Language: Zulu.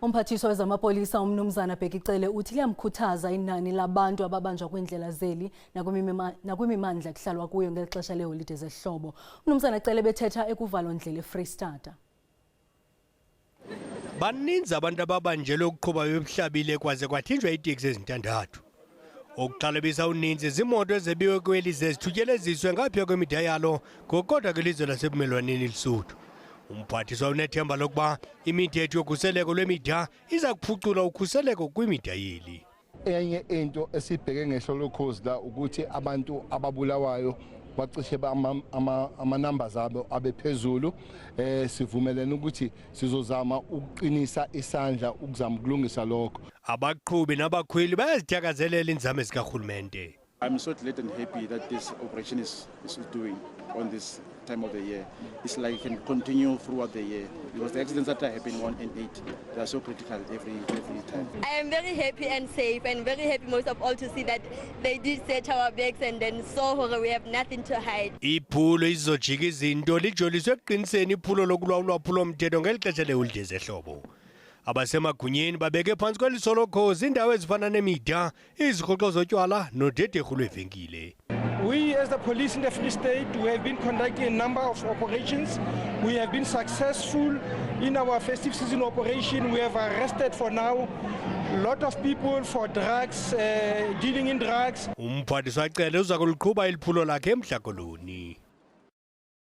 Umphathiswa wezamapolisa uMnumzana Bheki Cele uthi liyamkhuthaza inani labantu ababanjwa kwiindlela zeli nakwimimandla ekuhlalwa kuyo ngeli xesha leeholide zehlobo. UMnumzana Cele bethetha ekuvalondlela eFreystata. Baninzi abantu ababanjelwe ukuqhuba bebuhlabile kwaze kwathinjwa iiteksi ezintandathu. Okuxhalabisa uninzi ziimoto ezebiwe kweli ze zithutyeleziswe ngaphaya kwemida yalo ngokukodwa kwilizwe lasebumelwaneni iLisuthu. Umphathiswa unethemba lokuba imithetho yokhuseleko lwemida iza kuphucula ukhuseleko kwimida yeli. Enye into esibheke ngehlo lokhozi la ukuthi abantu ababulawayo bacishe ama-numbers abo abe phezulu. Sivumelene ukuthi sizozama ukuqinisa isandla ukuzama ukulungisa lokho. Abaqhubi nabakhweli bayazithakazelela iinzame zikarhulumente. I'm so glad and happy that this operation is doing on this time of the year. It's like it can continue throughout the year because the accidents that are happening on N8, they are so critical every time. I am very happy and safe and very happy most of all to see that they did search our bags and then saw we have nothing to hide. Iphulo izojika izinto lijoliswe ekuqiniseni iphulo lokulwa ulwaphulomthetho ngeli xesha leeholide zehlobo. Abasemagunyeni babeke phantsi kweliso lokhozi iindawo ezifana nemida, izirhoxo zotywala nodederhu lweevenkile. We as the police in the Free State, we have been conducting a number of operations. We have been successful in our festive season operation. We have arrested for now a lot of people for drugs, dealing in drugs. Umphathiswa Cele uza kuliqhuba eli phulo lakhe eMntla Koloni.